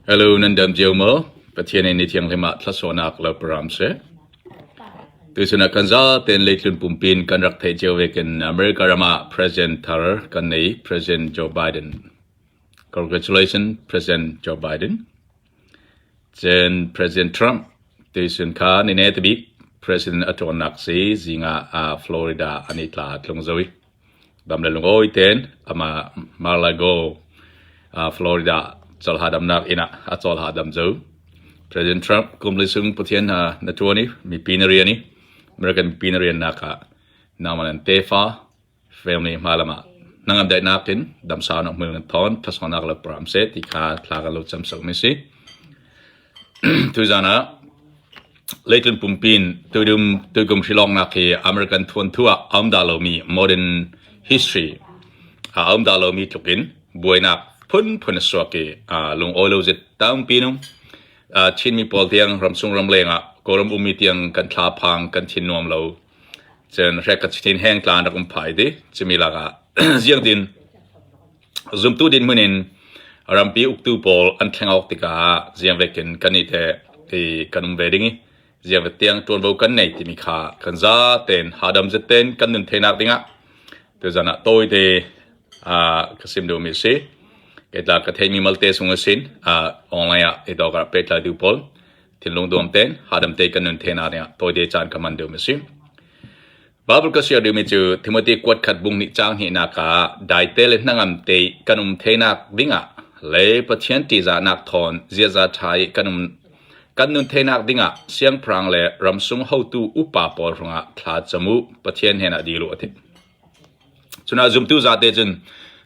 Hello, nan dam cio maw? Pathian in ni thianghlim ah thlasawnak lo param seh. Tuchun ah kan zaten leitlun pumpin kan rak theih cio vekin America ram ah President thar kan nei President Joe Biden. Congratulations President Joe Biden. Cun President Trump tuchun kha ni ne tabik President a ṭawnnak si zingah ah Florida an i tla tlung zoi. Dam le lungawi tein amah Mar-a-Lago, Florida cawlhahdamnak inn ah a cawlhahdam cu. President Trump kum li chung Pathian hna na ṭuan i mipi na rian i American mipi na riannak ah nangmah nan tefa family hmalam ah hnangam daihnak in damsaunak hmul nan thawn thlasawnak le pram seh ti kha thla kan lo cam sakmi si. Tuzan ah leitlun pumpi in tuidum tuikum hrilawngnak hi American thuanthu ah a um dah lomi modern history a um dah lomi tluk in buainak phunphun a suak i lungawi lo zet tampi nung Chinmi pawl tiang ramsung ramleng ah Kawlram ummi tiang kan thla phang kan thin nuam lo cun hrek ka thin heng tlan rak um phai ti cimi lakah ziang tin Zumtu dinhmun in rampi uktu pawl an thleng awk tikah ziangvek in kan i teh i kan um ve ding i ziangvek tiang ṭuanvo kan nei timi kha kan zaten hahdam zetten kan nun theinak dingah tuzan ah tawite ka sim duhmi a si. Keitla ka theimi malte sung a sin online ah i dawk ah pehtlaitu pawl thinlung duam ten hahdam te kan nun theinak dingah tawite caan ka hman duhmi a si. Baibal ka share duhmi cu Timothy kuat khat bung nih caang hnihnak ah daite le hnangam te kan um theinak dingah le Pathian ṭihzahnak thawn ziaza ṭha i kan um kan nun theinak dingah siangpahrang le ramsung hotu upa pawl hrangah thla cam u Pathian hen ah dil u a ti. Cunah zumtu zate cun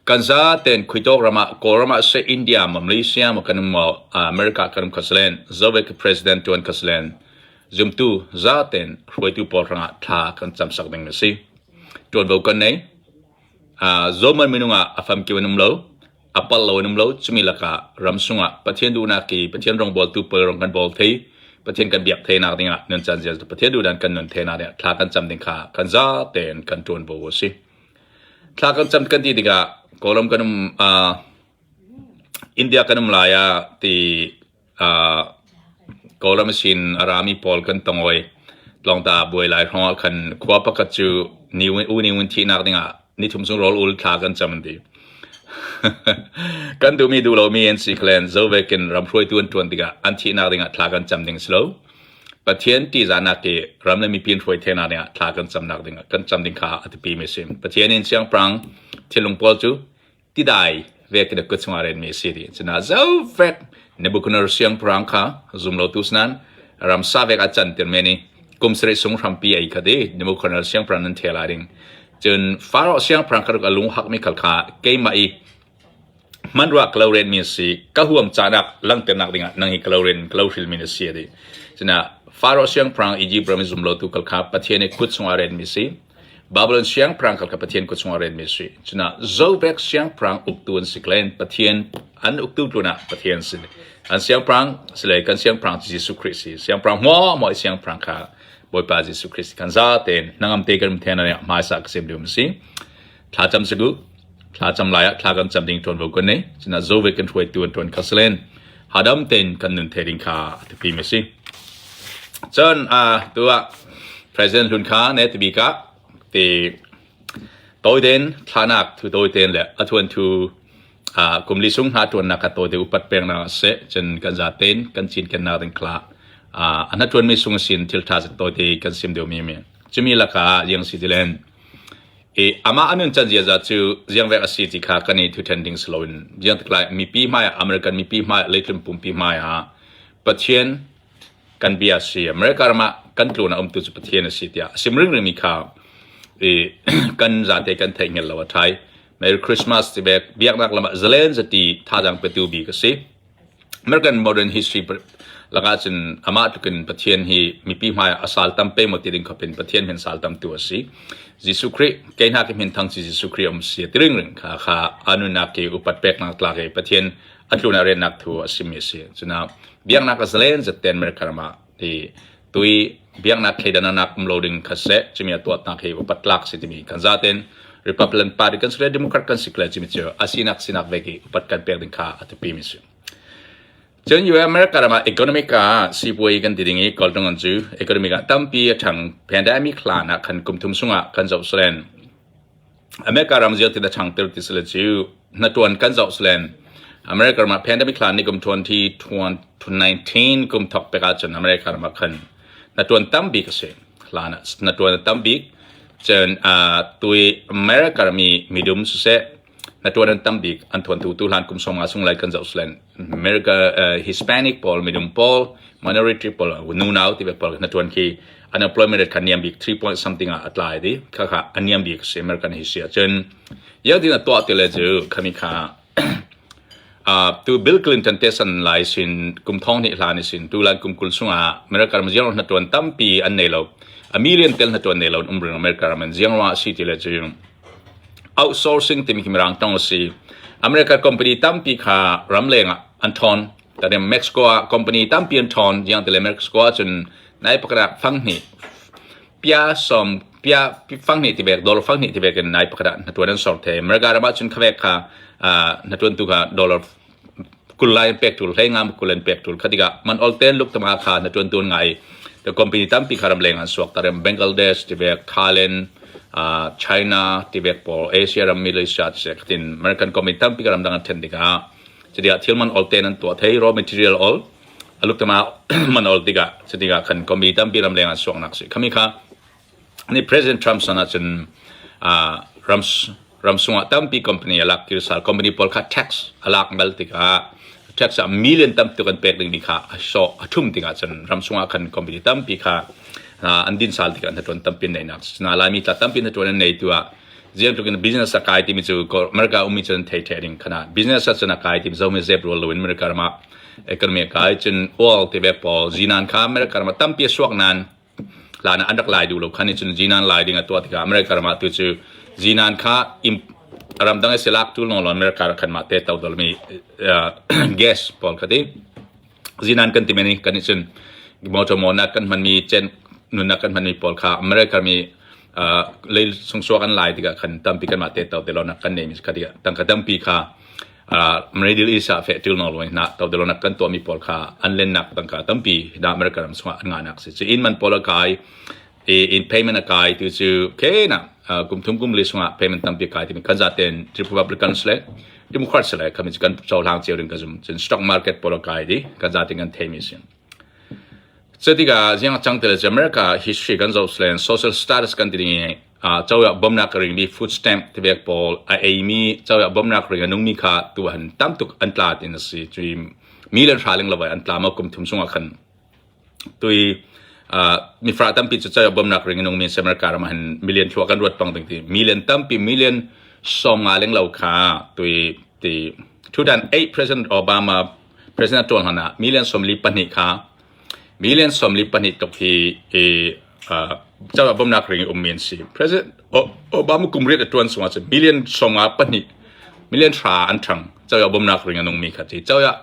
kan zaten khuitawk ram ah Kawlram ah seh India maw Malaysia maw kan um maw America kan um khaslen Zovek president tuan khaslen Zumtu zaten hruaitu pawl hrangah thla kan camsak ding a si. Ṭuanvo kan nei. Zoman minung ah a famkim an um lo, a pal lo an um lo. Cumi lakah ram sungah Pathian duhnak i Pathian rawngbawltu pawl rong kan bawl thei, Pathian kan biak theinak dingah nun caan zial Pathian duhdan kan nun theinak dingah thla kan cam ding kha kan zaten kan ṭuanvo a si. Thla kan cam kan ti tikah Kawlram kan um India kan um lai ah ti Kawlram sin a rami pawl kan tong oi. Tlawngta buai lai hrawng ah khan khua pakhat cu U Ni Win thihnak dingah nithum chung rawl ul thla kan cam an ti. Kan duhmi duh lomi an si khalen zovek in ram hruaitu an ṭuan tikah an thihnak dingah thla kan cam ding si lo. Pathian ṭihzahnak i ram le mipi hruai thenak dingah thla kan camnak dingah kan cam ding kha a biapimi a si. Pathian in siangpahrang thinlung pawl cu tidai vek in a kut chungah renmi a si ti cuna zovek Nebuchadnezzar siangpahrang kha zumlotu sinan ramsa vek a can tir men i kum sarih sung hrampi ei kha di Nebuchadnezzar siangpahrang nan thela ding cun Pharaoh siangpahrang kha a lung hakmi khal kha keimah i hmanrua ka lo renmi a si ka huam caanak langhternak dingah nang hi ka lo ren ka lo hrilmi na si a ti cuna Pharaoh siangpahrang Egypt ram i zumlotu khal kha Pathian i kut chungah renmi si Babylon siangpahrang kha Pathian kut chungah renmi a si. Cunah Zobek siangpahrang uktu an si klen Pathian an uktu tlun ah Pathian si. An siangpahrang sile kan siangpahrang cu Jesuh Khrih si. Siangpahrang hmuahhmuah i siangpahrang kha Bawipa Jesuh Khrih si. Kan zaten hnangam te kan um then ah hmaisa ka sim ding si. Thla cam siku thla cam lai ah thla kan cam ding ṭuanvo kan nei. Cunah Zobek kan hruaitu an ṭuan kha silen hadam ten kan nun the ding kha a tipi mi si. Cun tu ah President hlun kha ne tibik ah ti tawiten thlanak thu tawiten le a thuan thu kum li sung hna tuannak kha tawite upat peknak ah seh cun kan zaten kan cin kennak ding kha a hna tuanmi sung sin thil tha tawite kan sim deuhmi mi cumi lakah liang si tilen i amah anun chan ziaza cu ziangvek a si ti kha kan i thuthen ding si loin ziang tik lai mipi hmai ah American mipi hmai leitlun pumpi hmai ah Pathian kan bia a si. America ram ah kan tlun ah umtu cu Pathian a si tiah a sim ringringmi kha i kan zate kan theih hngal lo a ṭhai. Merry Christmas ti bek biaknak lam ah zalen zati thazaang petu bik a si. American modern history lakah cun amah tlukin Pathian hi mipi hmai ah a sal tam pe maw ti ding khop in Pathian hin sal tam tu a si. Jesuh Khrih kei hna ki min thang si Jesuh Khrih um si ti ringring kha kha anunak ki upat peknak tlak i Pathian a tlun ah riannak thu a simi a si. Cuna biaknak a zalen zatten America ram ah ti tui biaknak thleidanak um lo ding kha seh cumi a tuatnak hi upat tlak si timi kan zaten Republican Party kan si le Democrat kan si le cimi cu a sinak sinak ve ki upat kan pek ding kha a tipi mi si. Cun US America ram ah economic ah sipuai kan ti ding i kawltung an cu economic ah tampi a ṭhang. Pandemic hlan ah khan kum thum sungah kan zoh salen. America ram zio ti da ṭhangter ti sile cu hna-ṭuan kan zoh salen. America ram ah pandemic hlan ni kum 2019 kum thok pek ahcun America ram ah khan hna-ṭuan tam bik a si. Hlan ah hna-ṭuan a tam bik. Cun tui America ram i midum siseh hna-ṭuan an tam bik an thuantu tu hlan kum 50 sung lai kan zoh salen America Hispanic pawl midum pawl minority pawl nunau ti pawl hna-ṭuan khi unemployment rate kha niam bik 3 point something ah a tlai di kha kha a niam bik si American hi si ahcun yau din a tuah ti le cu khami kha tu Bill Clinton te san lai sin kum thong hnih hlan sin tu lan kum kul chungah America ram ziang hna tuan tampi an nei lo a million tel hna tuan nei lo um ring America ram an ziang wa si ti le cu outsourcing timi khi mirang tong a si America company tampi kha ramleng ah an ṭhawn Tadem Mexico ah company tampi an ṭhawn jiang tile Mexico ah cun nai pakhat fang hnih pia som pia fang hnih ti bek dollar fang hnih ti bek in nai pakhat ah hna tuan an sor the America ram ah cun khavek kha hna tuan tu kha dollar 20 lai an pek tul hlei ngam 20 an pek tul khatika man ol ten luk tama kha na tuan tun ngai the company tampi kha ram leng an suak tarem Bangladesh ti bek Thailand China ti bek pawl Asia ram Middle East se khatin American company tampi ram dang an then tikah cutikah thil man ol ten an tuah thei raw material ol aluk tama man ol tikah cutikah khan company tampi ram leng an suak nak si khami kha ni President Trump san ahcun ram ram sungah tampi company a lak kirsal company pawl kha tax a lak bal tikah tax ah million tam tuk an pek ding mi kha a sawh a thum tikah cun ram sungah khan company tampi kha an din sal tikah hna tuan tampi nei nak na laimi tla tampi hna tuan an nei tu ah ziang tluk in business a kai timi cu America ummi cun thei the ding khana business a cun a kai timi zomi zep rual loin America ram ah economy a kai cun oil te ve pawl zinan kha America ram ah tampi a suak nan Hlan ah an rak lai duh lo khan cun zinan lai ding a tuah tikah America ram ah tu cu zinan kha ramdang i silak tul nawl America rak khan mah te to dolmi gas pawl kha ti zinan kan ti meni kan cun motor mo nak kan hmanmi chen nunnak kan hmanmi pawl kha America mi lei sungsuak an lai tikah khan tampi kan mah te to te lo nak kan nei mi kha tikah tangka tampi kha Middle East ah feh ṭil nawl na todelonak kan tuahmi pawl kha an lennak tangka tampi da America ram chungah an ngahnak si. Cu inn man pawl a kai, in payment a kai tu cu ke na kum thum kum li chungah payment tampi kai timi kan zaten Republicans le Democrats le khami kan cohlang cio ding ka zum. Cun stock market pawl a kai di kan zaten kan theimi si. Cutikah ziang cang tele America history kan zoh slen social status kan ti ding i cozah bawmhnak a ringmi food stamp tivek pawl a eimi cozah bawmhnak ring a nungmi kha tu han tam tuk an tla tin a si. Cui mi le hra ling lo an tla ma kum thum chungah khan tui mifra tampi cu cozah bawmhnak ring a nungmi America ram han million thluak kan ruat pang ding ti million tampi million 50 ling lo kha tui ti 2008 President Obama President tuan hlan ah million 42 kha Million 42 tluk hi cozah bawmhnak ring i ummi an si. President Obama kum riat a ṭuan chungah cun million 52 million hra an ṭhang cozah bawmhnak ring a nungmi kha ti. Cozah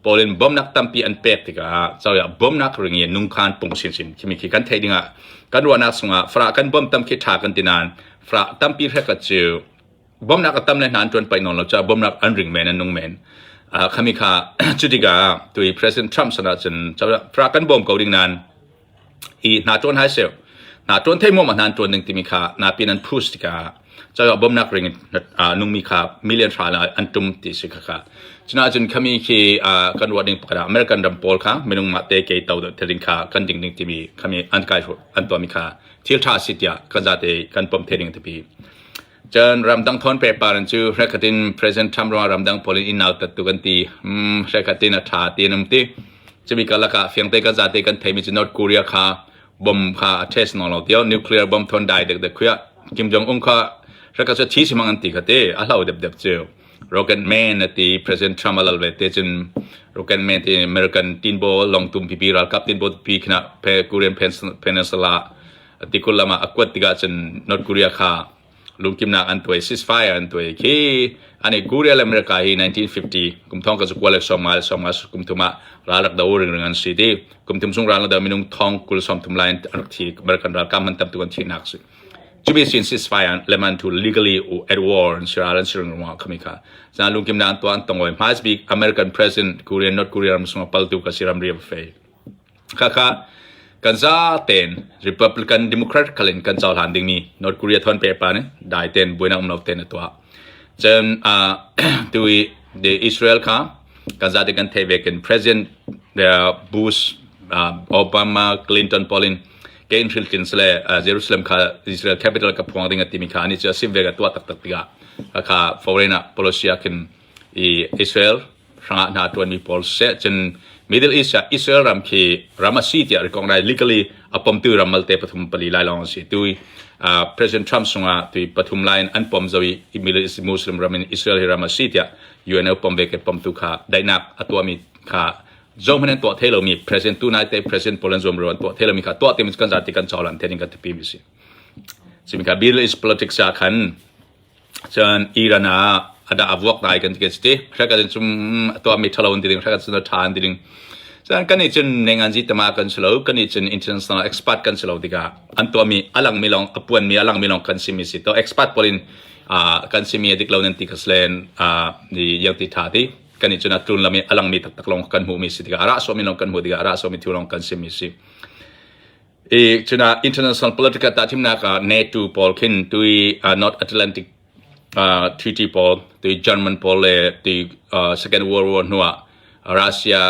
pawl in bawmhnak tampi an pek tikah cozah bawmhnak ring i nungkhan pung sinsin khimi khi kan theih dingah kan ruahnak chungah farah kan bawm tam khi ṭha kan ti nain farah tampi hrek cu bawmhnak a tam le hna an ṭuan paih nawn lo caah bawmhnak an ring men an nung men. Khami kha cu tikah tui President Trump san ahcun pra kan bawm ko ding nain hi hna ṭuan hai seh hna ṭuan thei muam hna an ṭuan ding timi kha napi an push tikah cozah bawmhnak ring nungmi kha million hra an tum ti si kha kha cuna cun khami khi kan ruah ding pakhat ah American ram pawl kha minung mah te ke to thil kha kan ding ding timi khami an kai an tuahmi kha thil ṭha si tiah kan zate kan pom the ding tapi Cun ramdang thawn pekpar in cu hrekhat in President Trump ruangah ramdang pawl in inn nautat tu kan ti. Hrekhat in a ṭha ti an um ti. Cumi karlak ah fiangte kan zate kan theimi cu North Korea kha bomb kha a test nawn lo tio. Nuclear bomb thawn dai dek dek khuya. Kim Jong Un kha hrekhat cu thi simang an ti kha te. A hlau dep dep cu. Rocket Man a ti President Trump a lal ve te cun Rocket Man ti American tinbo longtum pipi ralkap tinbo pipi khina Korean Peninsula tikulh lam ah a kuat tikah cun North Korea kha lungkimnak an tuai ceasefire an tuai khi ani Korea le America hi 1950 kum thong ka zu kual 50 le 50 kum thum ah ral rak do ring ring an si ti kum thum chung ral do minung thong 30 lai an rak thi American ralkap man tam tu an thi nak si. Cubi sin ceasefire le to legally at war an sira an siring ruangah khami kha zan lungkimnak an tuah an tongoi hmais bik American President Korea North Korea ram sungah paltu ka si ramri a fei. Khakha kan za ten Republican Democrat khalin kan cohlan dingmi North Korea thon pe pa ne dai ten buainak um lo ten a tuah. Cun tui the Israel kha kan zate kan theih ve kin President Bush, Obama, Clinton pawl in ke in hril tlin sile Jerusalem kha Israel capital ka phuang ding a timi kha ani cu a sim ve ka tuah taktak tikah kha foreign ah policy ah khin i Israel hrangah hna tuanmi pawl seh cun Middle East ah Israel ram khi ram a si tiah recognize legally a pomtu ram malte pathum pali lai lawng si tu President Trump sungah tui pathum lai in an pom zo i Middle East Muslim ram in Israel hi ram a si tiah UNO pom ve ke pomtu kha daihnak a tuahmi kha zohman an tuah thei lomi president tu nai te president pawl an zuam ro an tuah thei lomi kha tuah te kan zati kan chawlan te kan tipi mi si simi kha Middle East politics ah khan cun Iran ah ada avuak dai kan ti ti hrek an cum tuah mi thalo an ti ding hrek an tha an ti ding cun kan i cun nengan zi tama kan silo kan i cun international expert kan silo tikah an tuah mi alang mi long apuan mi alang mi long kan simi si to expert polin kan simi a dik lo nan ti ka slen ni yang ti tha ti kan i cun a tlun lami alang mi taktak long kan hmu mi si tikah ara so mi long kan hmu tikah ara so mi thu long kan simi si i cuna international political ta thimnak ah NATO pawl khin tui North Atlantic Treaty pawl tui German pawl le tui Second World War hnuah Russia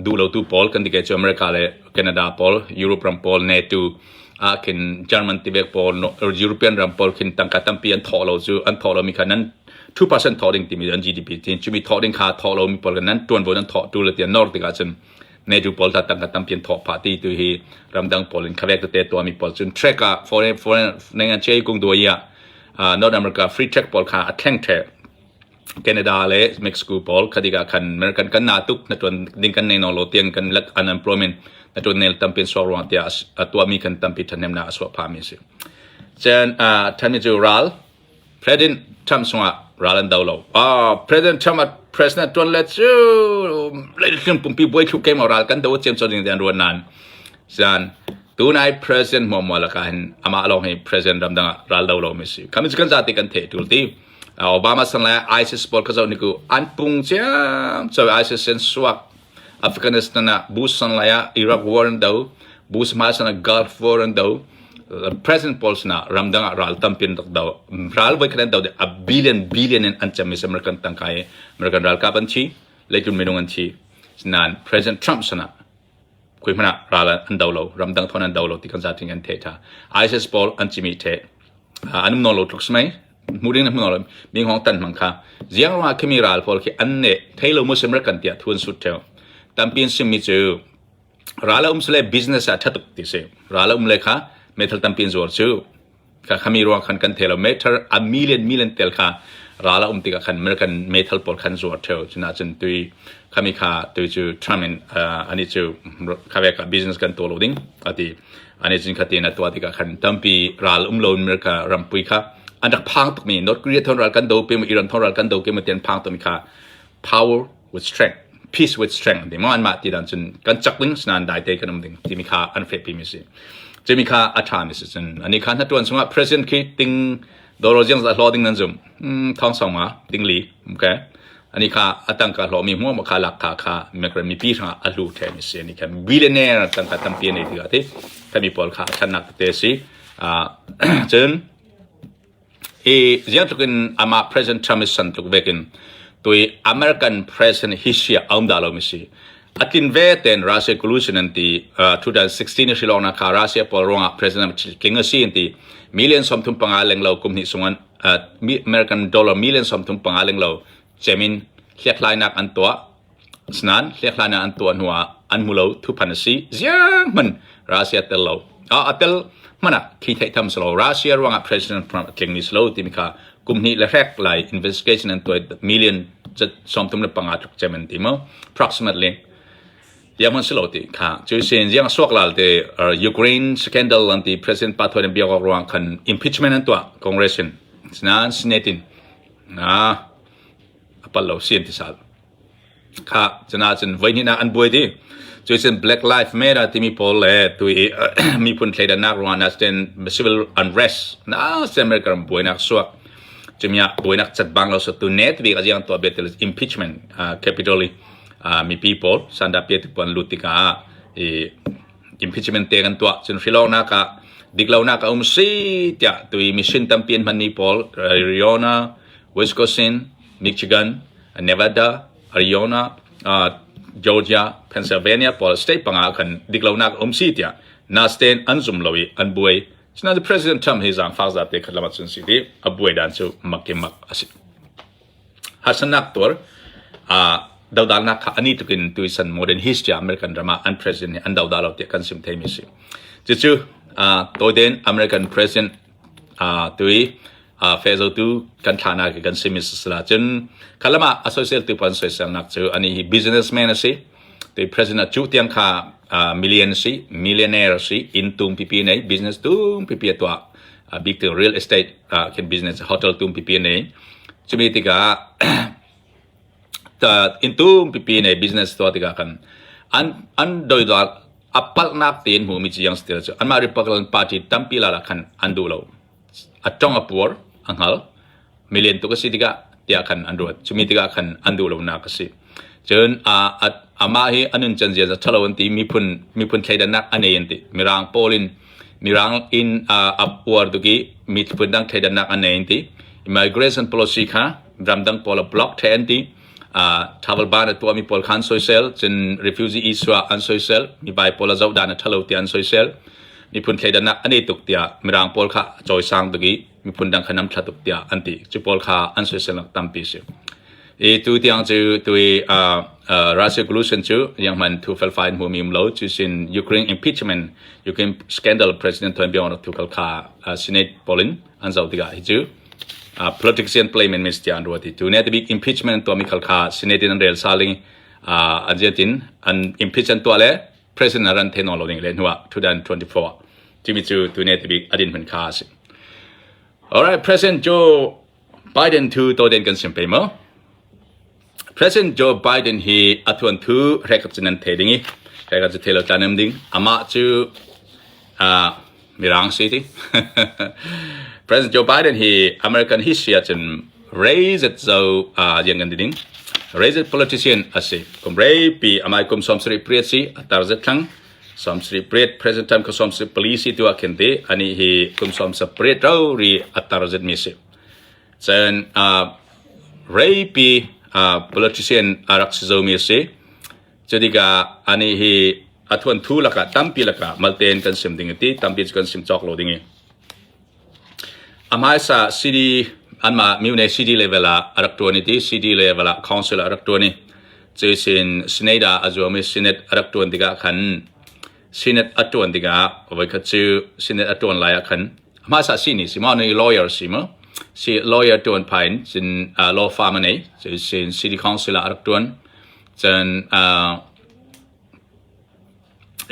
duh lotu pawl kan ti ke cu America le Canada pawl Europe ram pawl NATO ah khin German tibek pawl European ram pawl khin tangka tampi an thawh lo cu an thawh lomi kha nan 2% thawh ding timi an GDP tin cumi thawh ding kha thawh lomi pawl nan tuanvo nan thawh tu le tiah nor tikah cun NATO pawl ta tangka tampi an thawh phah ti tu hi ramdang pawl in khavek tete tuami pawl cun track ah foreign foreign neng an chei kung duai ah North America free track pawl kha a thleng the Canada le Mexico pawl khadik ah khan American kan na tuk na tuan ding kan nei no lo tiang kan lak unemployment na tuan nel tampi suak ruang tiah a tuahmi kan tampi ṭhahnem na a suah phami si. Cun than cu ral President Trump sungah ral an do lo. President Trump a president tuan le cu leilung pumpi buai thlu kem ral kan do cem ding an ruan nan. Zan tunai president mo mo laka hin amah lawng hi president ramdang ah ral do lo mi si. Kami kan zati kan the tul ti. Obama san le ISIS pawl ka zoh ni ku an pung ciam cho ISIS in suak Afghanistan ah Bush san lai ah Iraq war an do Bush hma san ah Gulf war an do President pawl sinah ramdang ah ral tampi an rak do ral voi khat an do a billion billion in an cem American tangka i American ralkap an thi leitlun minung an thi nain President Trump sinah khui hmanh ah ral an do lo ramdang thon an do lo ti kan zatin an the tha ISIS pawl an cimi the an um lo tluk smai hmu ding na hmu lo mi hong tan mang kha ziang ruangah khimi ral pawl khi an ne thei lo muslim rak kan tiah thun sut theo tampi in sim mi cu ral a um sile business ah thatuk ti si ral a um le kha metal tampi in zuar cu Kha khami ruang khan kan thei lo. Meter a million million tel kha ral a um tikah khan American metal pawl khan zuar theo. Cuna cun tui khami kha tui cu Trump in ani cu kha ve ka business kan tuah lo ding ati. Ani cun kha tin a tuah tikah khan tampi ral um lo America rampui kha an rak phang tukmi North Korea thon ral kan do pe Iran thon ral kan do ke ma tian phang tukmi kha power with strength peace with strength ti maw anmah ti dan cun kan cak ding sinan dai te kan um ding timi kha an fehpi mi si cumi kha a tha mi si cun ani kha na tuan chungah president khi ting doro jiang za hlo ding nan zum thong song ma ting li okay ani kha atangka hlo mi hmuam kha lak kha kha mekra mi pi hrang a hlu the mi si ani kha billionaire tangka tampi nei ti ti kami pawl kha thanak te si cun Hi ziangtluk in amah President Trump i san tluk vekin tui American President history ah a um dah lomi si. A tlin ve ten Russia collusion an ti 2016 i hrilawknak kha Russia pawl ruangah President tling a si an ti. Million 35 lenglo kum hnih sung American dollar million 35 lenglo cemin hliakhlainak an tuah. Asinain hliakhlainak an tuah hnuah an hmu lo thuphan a si. Ziang hmanh Russia tel lo. A tel hmanh ah khi theihtham si lo. Russia ruangah President Trump a tlingmi si lo timi kha kum hnih le hrek lai investigation an tuah million 35 tluk cem an ti mu approximately tiang hmanh si lo ti kha cu sin ziang suak lal te Ukraine scandal an ti President pa thuan biak awk ruang khan impeachment an tuah Congress in sinain Senate in a pal lo si an ti sal. Kha cuna cun voihnih nak an buai dih. Cuicun Black Lives Matter timi pawl le tu i miphun thleidannak ruangah nasin civil unrest na America ram buainak suak. Cumi ah buainak cat bang lo tu net bik aziang tuah bia impeachment Capitol i mipi pawl sanda pia ti puan lut tikah i impeachment te kan tuah cun hrilawnak ah diklonak a um si tiah tu i mission tampi an hmanmi pawl Arizona, Wisconsin, Michigan, Nevada, Arizona, Georgia, Pennsylvania pawl state panga khan diklonak um si tiah nastein an zum lo i an buai. Sinain President Trump hi zaangfak zate khat lam cun si ti a buai dan cu mak i mak a si. Harsatnak tuar dodalnak kha ani tukin tuisan modern history American ram ah an president hi an dodal lo tiah kan sim theimi si. Cucu toiden American president tui fezotu kan thlahnak hi kan simi sisala cun khalam ah a soiseltu pan soiselnak cu ani hi businessman a si te president cu tiang kha million si millionaire si inn tum pipi nei business tum pipi a tuah big to real estate khin business hotel tum pipi nei chumi tikah inn tum pipi nei business tuah tikah kan an an doidal a palhnak tein hmuhmi ci yang stil cu anmah Republican Party tampi la la khan an duh lo a tong a puar a hngal milian tuk a si tikah tiah khan an ruat cumi tikah khan an duh lonak a si cun a amah hi a nun can zia ṭhalo an ti miphun miphun thleidannak a nei an ti mirang pawl in mirang in a uar tuk i miphun dang thleidannak a nei an ti immigration policy kha ramdang pawl a block the an ti travel ban a tuahmi pawl kha an soisel cun refugee issue ah an soisel mi vai pawl a zoh dan a ṭhalo tiah an soisel miphun thleidannak an i tuk tiah mirang pawl kha a cawisang tuk i miphun dang kha nam thla tuk tiah an ti cu pawl kha an soiselnak tampi si i tu tiang cu tu i Russia collusion cu yang man thu felfai in hmumi um lo cu sin Ukraine impeachment Ukraine scandal president Thon Byong rak thu khal kha Senate polin an zoh tikah hi cu politician play men mis tiah an ruat i tu ne bik impeachment tuahmi khal kha Senate in an rel saling an ziatin an impeach an tuah le president a ran the nawn lo ding le hnuah 2024 timi cu tune tibik a din hmun kha a si. Alright, President Joe Biden thu to den kan sim pe mo. President Joe Biden hi a thuan thu rekap cun an the ding i rekap cu the lo tlanem ding amah cu mirang si ti. President Joe Biden hi American history ahcun raised zo rian kan ti ding. Raised politician a si. Kum reipi amai kum 70 priat si a tar zet thlang 70 priat present time ko 70 policy tu ah khin ti ani hi kum 70 priat ro ri a tar zet mi si. Cun reipi politician a rak si zo mi si. Cutikah ani hi a thuan thu lakah tampi lakah malten kan sim ding ti tampi cu kan sim cawk lo ding i a hmaisa CD anmah mine CD level ah a rak ṭuan i ti CD level ah council a rak ṭuan i cuisin Senate ah a zuam i Senate a rak ṭuan tikah khan Senate a ṭuan tikah voikhat cu Senate a ṭuan lai ah khan hmaisa sihni si maw ni lawyer si maw si lawyer ṭuan phain cun law firm a nei cuisin city council ah a rak ṭuan cun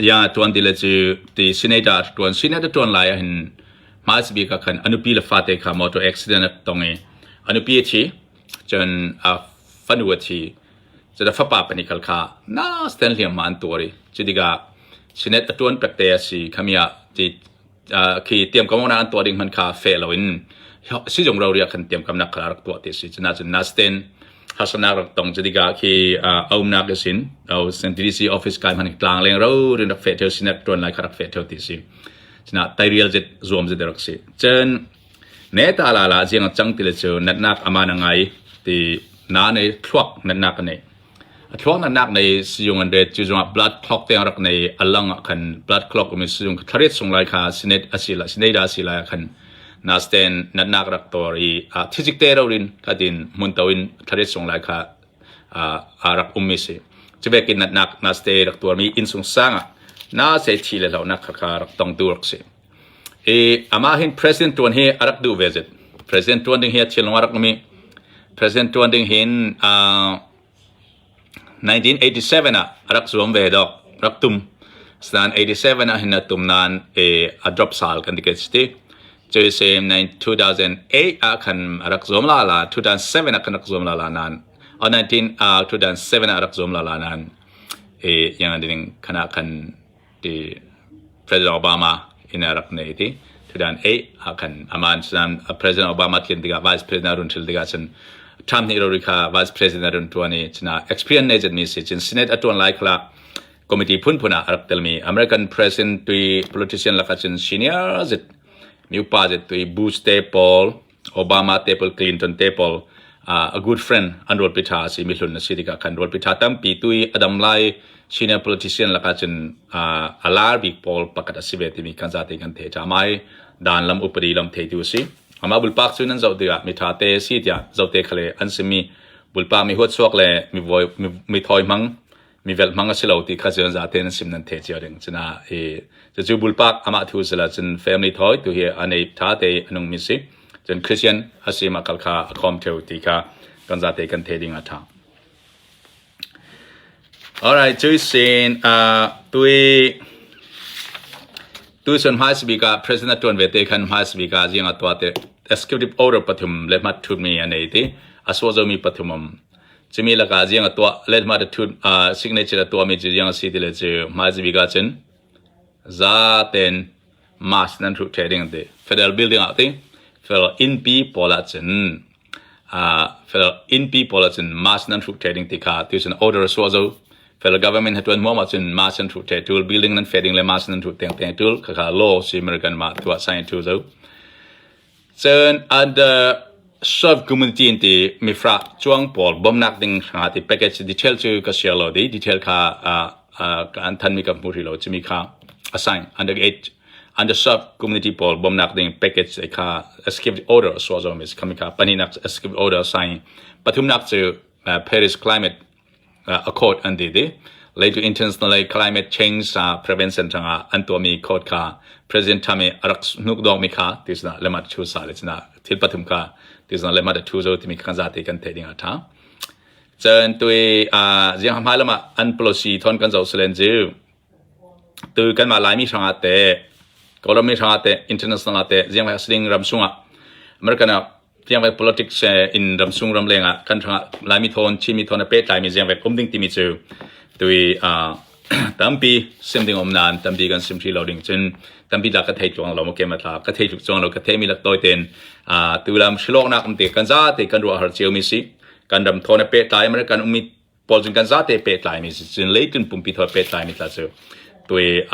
ya ṭuan ti le cu ti senator a ṭuan senator ṭuan lai ah hin hmaisa bik ah khan a nupi le fate kha motor accident a tong i a nupi a thi cun a fanu a thi cun a fapa pahnih khal kha na stand hliamhma an tuar i cu tikah senate a ṭuan pek te a si khami ah ti khi tiamkamnak an tuah ding hmanh kha fe loin sizung rori ah khan tiamkamnak kha rak tuah ti si cuna cun nasten harsatnak rak tong cu tikah khi a umnak sin CDC office kai hman tlang leng ro rin rak fe theo sinak tuan lai kha rak fe theo ti si cuna tairial zet zuam zet rak si cun ne ta la la jiang chang ti le cu natnak ama na ngai ti na nei thluak natnak nei A thluaknak nei sizung an ret cu zongah blood clot te rak nei a lang ah khan blood clot um sizung thlariat sung lai kha senate a si la senate a si lai ah khan nasten natnak rak tor i a thizik te rorin khatin hmun to in thlariat sung lai kha a rak um mi si cubekin natnak naste rak tuar mi inn sung sang ah na se thi le hlaunak kha kha rak tong tu rak si i amah hin president tuan hi a rak duh ve zet president tuan ding hi a thil rak mi president tuan ding hin 1987 ah a rak zuam ve dawk, rak tum. Asinain 87 ah hin a tum nain a drop sal kan ti ke si ti. Cu same 2008 ah khan a rak zuam la la, 2007 ah khan rak zuam la la nain 19 2007 ah rak zuam la la nain i yang ding khana khan ti President Obama in a rak nei ti 2008 ah khan aman cun President Obama tlin tikah Vice President run thil tikah cun Trump nih rori kha Vice President run tuan i cuna experience nei zet mi si cun Senate a tuan lai khala committee phunphun ah a rak telmi American President tui politician lakah cun senior zet mi upa zet tui Bush te pawl Obama te pawl Clinton te pawl a good friend an rualpi ṭha a si mi hlun a si tikah khan rualpi ṭha tampi tui a dam lai senior politician lakah cun a lar bik pawl pakhat a si ve timi kan zate kan thei ṭha mai dan lam upadi lam theitu a si amah bulpak cu nan zoh tikah mi ṭha te si tiah zote khale an simi bulpak mi huatchuak le mi voi mi thoi hmang mi velh hmang a si lo ti kha cu zate nan sim nan the cio ding cuna i cucu bulpak amah thu sila cun family thoi tu hi a nei tha te a nung mi si cun Christian a si ma kal kha a khom theu ti kha kan zate kan the ding a tha. Alright, cui sin tui tu sun hmai bik ah president tuan ve te khan hmai bik ah ziang atwa te executive order pathum le mat thu mi anei ti aswo zo mi pathum om. Cumi lakah ziang a tuah lehmah thut signature a tuahmi cu ziang a si ti le cu hmaizibik ahcun zaten mask nan hruh ṭheh ding an ti. Federal building ah ti federal innpi pawl ahcun federal innpi pawl ahcun mask nan hruh ṭheh ding ti kha tucun order a suah zo. Federal government he ṭuan huam ahcun mask nan hruh ṭheh ṭul, building nan feh ding le mask nan hruh tengteng ṭul khakha law si American mah tuah sign ṭhu zo. Cun underserved community in ti mifra cuang pawl bawmnak ding hrangah ti package detail cu ka share lo di detail kha an thanmi ka hmu rih lo cumi kha assign under age underserved community pawl bawmnak ding package kha executive order suah zong mi kha pahnihnak executive order sign pathumnak cu Paris climate accord an ti ti. Leitu international climate change prevention tangah an tuahmi code kha President Trump i a rak hnukdawk mi kha ti cuna lemat thu sa le cuna thil pathum kha ti cuna lemat thu zo timi kan zate kan theih ding a tha. Cun tui ziang hmai lama an policy thon kan zo selen ju tu kan ma Laimi hrangah te Kawlram mi hrangah te international ah te ziang sling ram sungah American ah Tiangvek politics in ramsung ramleng ah kan hrangah Laimi thawn Chinmi thawn a pehtlaimi ziangvek um ding timi cu tui tampi sim ding um nain tampi kan sim hrih lo ding cun tampi la ka thei tluang lo ke matla ka thei tluk chuang lo ka theimi lak tawi ten tu lam hrilawknak um te kan za te kan ruah har cio mi si kan ram thawn a pehtlai American ummi pawl cun kan za te pehtlai mi si cun leitlun pumpi thawn pehtlai mi tla cu tui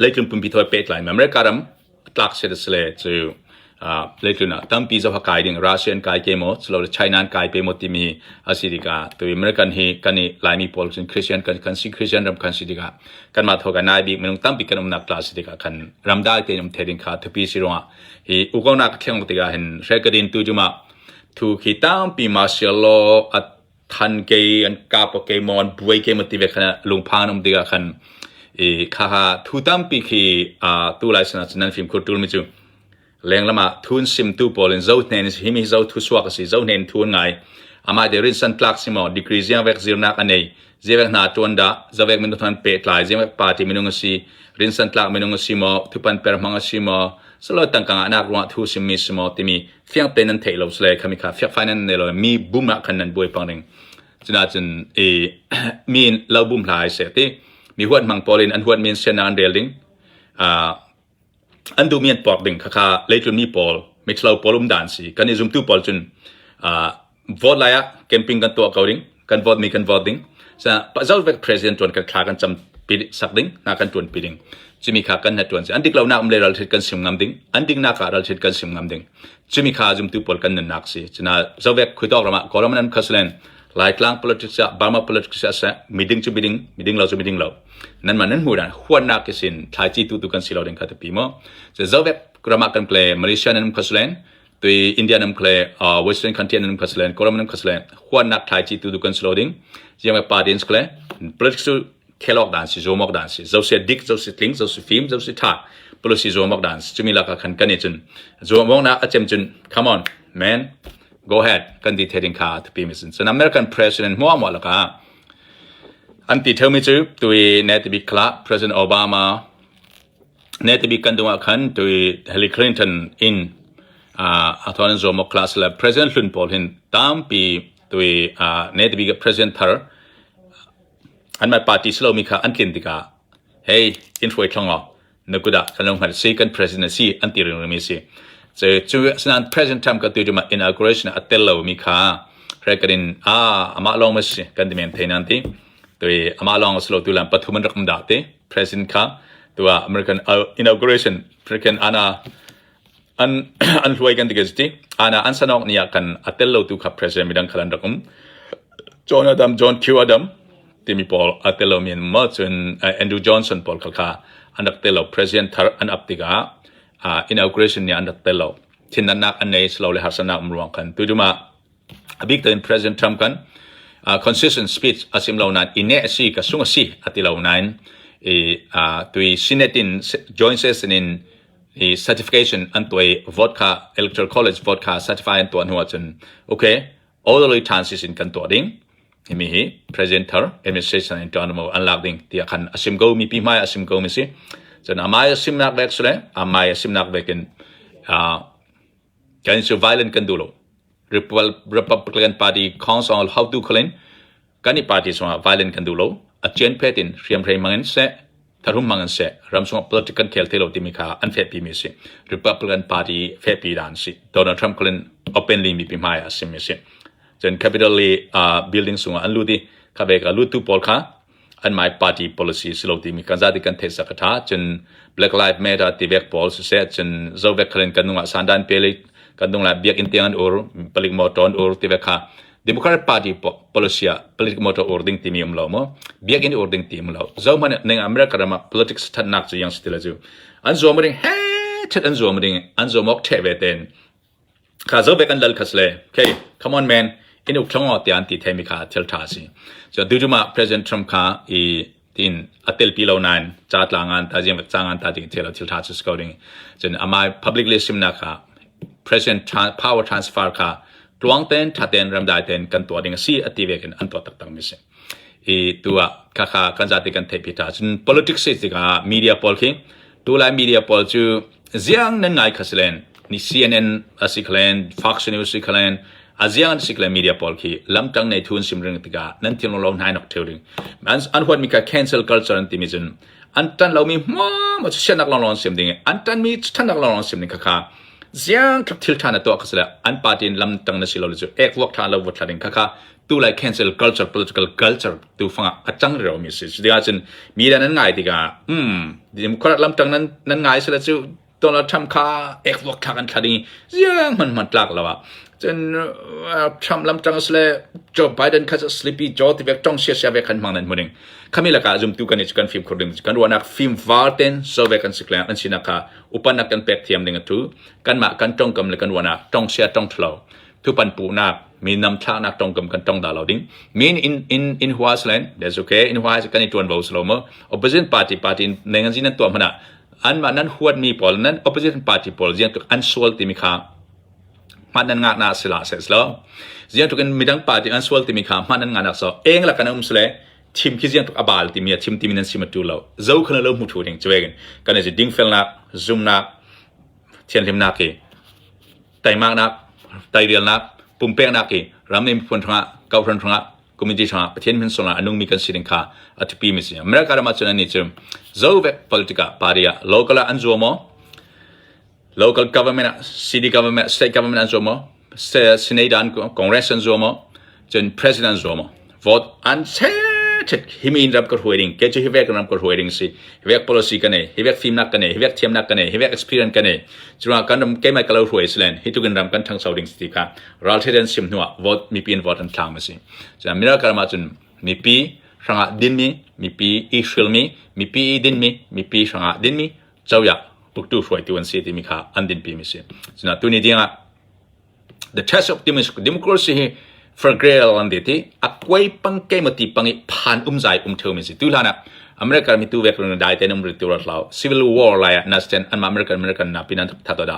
Leitlung pumpi thawi pehtlai mi America ram tlak set a si le cu leitlun ah tampi zoh a kai ding Russia an kai ke maw culo China an kai pe maw timi a si tikah tu American hi kan i Laimi pawl cun Christian kan kan si Christian ram kan si tikah kanmah thaw kan nai bik minung tampi kan umnak tla si tikah khan ramdai tein um the ding kha thupi si ruangah hi ukonak thleng tikah hin hrekadin tu cuma thu khi tampi martial law at than kei an kap kei maw an buai kei maw ti ve khan lungphan um tikah khan i kha ha thu tampi khi tu lai sana cun nan fimkhur tul mi cu lenglam ah thun sim tu pawl in zo hnen hi mi zo thu suak a si zo hnen thu ngai amah de rin san tlak si maw degree ziang vek zirnak a nei ziavek hna tuan dah zavek minung than pe tlai ziangvek party minung a si rin san tlak minung a si maw thupan per hmang a si maw salo tangkang ah nak ruangah thu sim mi si maw timi fiang tein nan theih lo sile khami kha fiakfai nan nei lo mi bum ah khan nan buai pang ding cuna cun i mi lo bum hlai se ti mi huat hmang pawl in an huat min sian an rel ding an duh mi an pok ding khakha leitlun mi pawl mithlo pawl um dan si kan i zumtu pawl cun vote lai ah camping kan tuah ko ding kan vote mi kan vote ding zo vek president tuan kan thla kan cam pi sak ding na kan tuan pi ding chimi kha kan na tuan an dik lo nak um le ral thit kan sim ngam ding an ding nak ah ral thit kan sim ngam ding chimi kha zumtu pawl kan nun nak si china zovek khuitok rama koram nan khaslen Laitlang politics ah Burma politics ah seh miding cu miding miding lo cu miding lo nan man nan hmu dan huan nak kisin thlaici tu tu kan si lo ding kha te pi mo zovek rama kan kle Malaysia nan khaslen tui India nam khle Western country nan khas len Koram nam khas len huannak thlai chi tu tu kan slo ding jiang pa din skle politics cu khelok dan si zomok dan si zo se dik zo se tling zo se fim zo se tha policy zomok dan si chumi laka khan kan cun zomong na achem cun come on man go ahead kan di theding kha thupi mi sin American president mo mo laka an ti theumi chu tui ne ti bi khla President Obama Ne tibik kan dung ah khan tui Hillary Clinton in a thon zuam awk class le President hlun pawl hin tampi Tui ne bik president thar anmah party si lomi kha an tlin tikah hey in hruai thlong aw na kut ah kan lo hngal si kan president a si an ti ringringmi si. Cu asinain President Trump ka tu ma inauguration a tel lomi kha record in ah amah lawng ma si kan ti men thei nan ti. Tui amah lawng a si lo tu lam pathum an rak um dah ti president kha tu ah American inauguration American ana an an hluai kan ti ka ti ana an sanok ni ah kan a tel lo tu kha president midang khal an rak um John Adam John Q Adam timi pawl a tel lo mi an ma cun Andrew Johnson pawl kha kha an rak tel lo president thar an ap tikah inauguration ni an rak tel lo thinannak an nei silo le harsanak um ruang khan tu duma A bik tein President Trump kan consistent speech a sim lo nain i neh a si ka sung a si a ti lo nain i tui Senate in joint session in i certification an tuai vote kha electoral college vote kha certify an tuah hnu ahcun okay orderly transition kan tuah ding himi hi president thar administration in tuan mo an lak ding tiah khan a sim ko mi pi hmai a sim ko mi si cun amai a simnak vek sule amai a simnak vek in Kan cu violent kan duh lo. Republican Party Council hotu khalin kan i party chungah violent kan duh lo. A cian phet in hriamhrei hmang in seh, tharum hmang in seh, ram chungah politics kan khel te lo timi kha an fehpi mi a si. Republican Party fehpi dan si. Donald Trump khalin openly mipi hmai ah a sim mi a si. Cun Capitol i building chungah an lut i kha ve ka luttu pawl kha an my party policy si lo timi kan zati kan theih sak a tha cun Black Lives Matter ti vek pawl siseh cun zovek khalin kan nungah sandan pele kan nung la biakinn tiang an ur palik motor an ur ti vek kha Democrat Party policy ah politic motor ur ding timi um lo mo biakinn ur ding ti um lo zo man ning America ram ah politics thatnak cu yang si ti la cu an zuam ding he that an zuam ding an zuam ok the ve ten Kha zo ve kan lal khas le okay come on man in uk thlong tiah an ti themi kha thil tha si. So duduma President Trump kha i tin a telpi lo nain ca tlangan ta jiang changan ta ding thil thil tha chu ko ding. Cun amai publicly simna kha President power transfer kha tluang ten tha ten ramdai ten kan tuah ding a si ati ve kin an tuah taktak mi si. I tu ah kha kha kan zati kan theih pi ta cun politics si tikah media pawl khi tu lai media pawl cu ziang nan ngai kha silen ni CNN a si khalen Fox News si khalen a ziang an si khalen media pawl khi lamtang nei thun sim ring tikah nan thil lo hnai nok theu ding an an huat mi kha cancel culture an ti mi cun an tan lo mi hmuam a sianak long long sim ding an tan mi thanak long long sim ding kha kha ziang thil tha na tuah kha sile an party in lamtang na si lo cu ek wak tha lo vot thla ding kha kha tu lai cancel culture political culture tu fanga a cang reo mi si cu tikah cun mi le nan ngai tikah Democrat lamtang nan nan ngai sila cu Donald Trump kha ek vok thlak an thla ding ziang hman hman tlak lo ah cun Trump lamtang sile Joe Biden kha sleepy Joe ti vek tong sia sia vek khan hmang nan hmuning khami laka zumtu kan i kan fim khur ding kan ruahnak fim var ten so ve kan siklang an sinak kha upanak kan pek thiam ding atu kanmah kan tongkam le kan ruahnak tong sia tong thlo thupan puhnak mi nam thlaknak tongkam kan tong da lo ding min in in in hua slen that's okay in hua kan i tuan bo slo mo opposition party party neng an zin an tuah mana an ma nan huat mi pawl nan opposition party pawl ziang tuk an sual timi kha hman nan ngah na sila se slo ziang tuk in midang party an sual timi kha hman nan ngah nak so eng la kan um sle thim khi ziang tuk abal timi a thim timi nan sim atu lo zo khana lo mu thu ding chuegin kan is ding felnak zumnak thianhlimnak hi teimaknak, teirialnak, pumpeknak i ram le miphun hrangah, kohhran hrangah, community hrangah Pathian min sungah a nungmi kan si ding kha a thupi mi si. America ram ah cun annih cu zovek politic ah party ah local ah an zuam maw? Local government ah city government, state government an zuam maw? Senate an Congress an zuam maw? Cun president an zuam maw? Vote an chet himi in ram ka hruai ding ke cu hi vek ram ka hruai ding si hi vek policy ka nei hi vek fimnak ka nei hi vek thiamnak ka nei hi vek experience ka nei curuangah kan ram keimah ka lo hruai silen hi tukin ram kan ṭhangcho ding si ti kha ralṭha den sim hnuah vote mipi in vote an thlang ma si cun America ram ah cun mipi hrangah dinmi mipi i hrilmi mipi i dinmi mipi hrangah dinmi coyah uktu hruaitu an si timi kha an dinpi mi si cun tuni dingah The test of democracy hi fragile an ti ti a kuai pang keima ti pang i phan um zai um theu mi si tu hlan ah America mi tu vek rung dai ten um ri tu rat lau civil war lai ah nasten an ma American American na pinan tha to da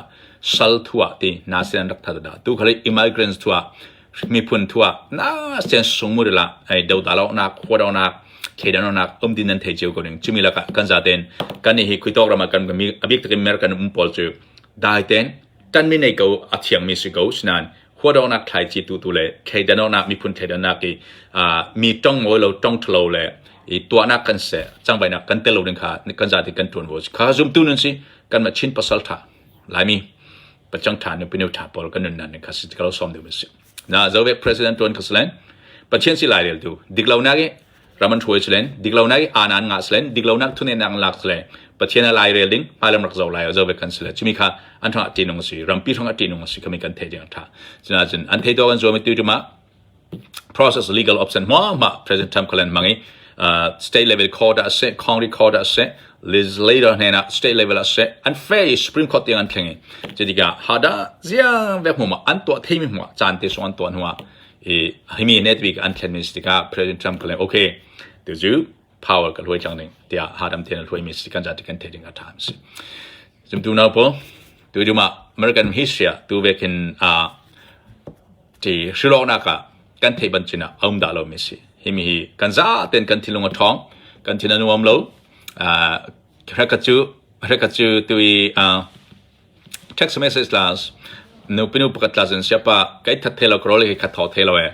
sal thua ti nasten rak tha da tu khali immigrants thua miphun thua na sen sungmur la ai do da lo na khwa do na thleidan nak um din nan thei cheu ko ding chumi laka kan za ten kan hi khui tok rama kan mi abik takin American um pawl chu dai ten Ṭanmi nei ko a thiangmi si ko. Asinain Huadawknak thlaici tutu le thleidanawknak miphun thleidannak i mi tong mawi lo tong ṭhalo le i tuahnak kan seh cangvainak kan tel lo ding kha kan zati kan ṭuanvo a si. Kha zumtu nun si kanmah Chin pasal ṭha Laimi pacang ṭha nupinu ṭha pawl kan nunnak ning kha si ka lo sawm deuh mi si. Na zove president tuan kha silen Pathian si lai reltu diklonak i ram an hruai silen diklonak i aan an ngah silen diklonak thunenak an lak sile Pathian a lai rel ding hmailam rak zo lai zove kan sile chumi kha an thang ah ṭihnung a si rampi thang ah ṭihnung a si khami kan thei ding a ṭha cuna cun an thei to kan zuam i tu tuma process legal option hma hma President Trump kalen mangi state level court ah seh Congress court ah seh legislator hnen ah state level ah seh an fair Supreme Court tiang an thleng i cutikah hada ziang vek hmu an tuah theimi hmu caan te sung an tuah hnu ah i himi net week an thlen mi tikah President Trump kalen okay tu cu power ka hluai cang ding tiah hadam ten hluai mi si kan zati kan the ding a tha si zumtu nau po tu duma American history tu ve khin a Ti hrilawknak ah kan theih bantukin ah a um dah lomi a si. Himi hi kan zaten kan thinlung a ṭhawng, kan thin a nuam lo. Hrekhat cu hrekhat cu tu i text message las nu pinu pakhat tla cun siapa kai that the lo ka rol hi khat thaw the lo e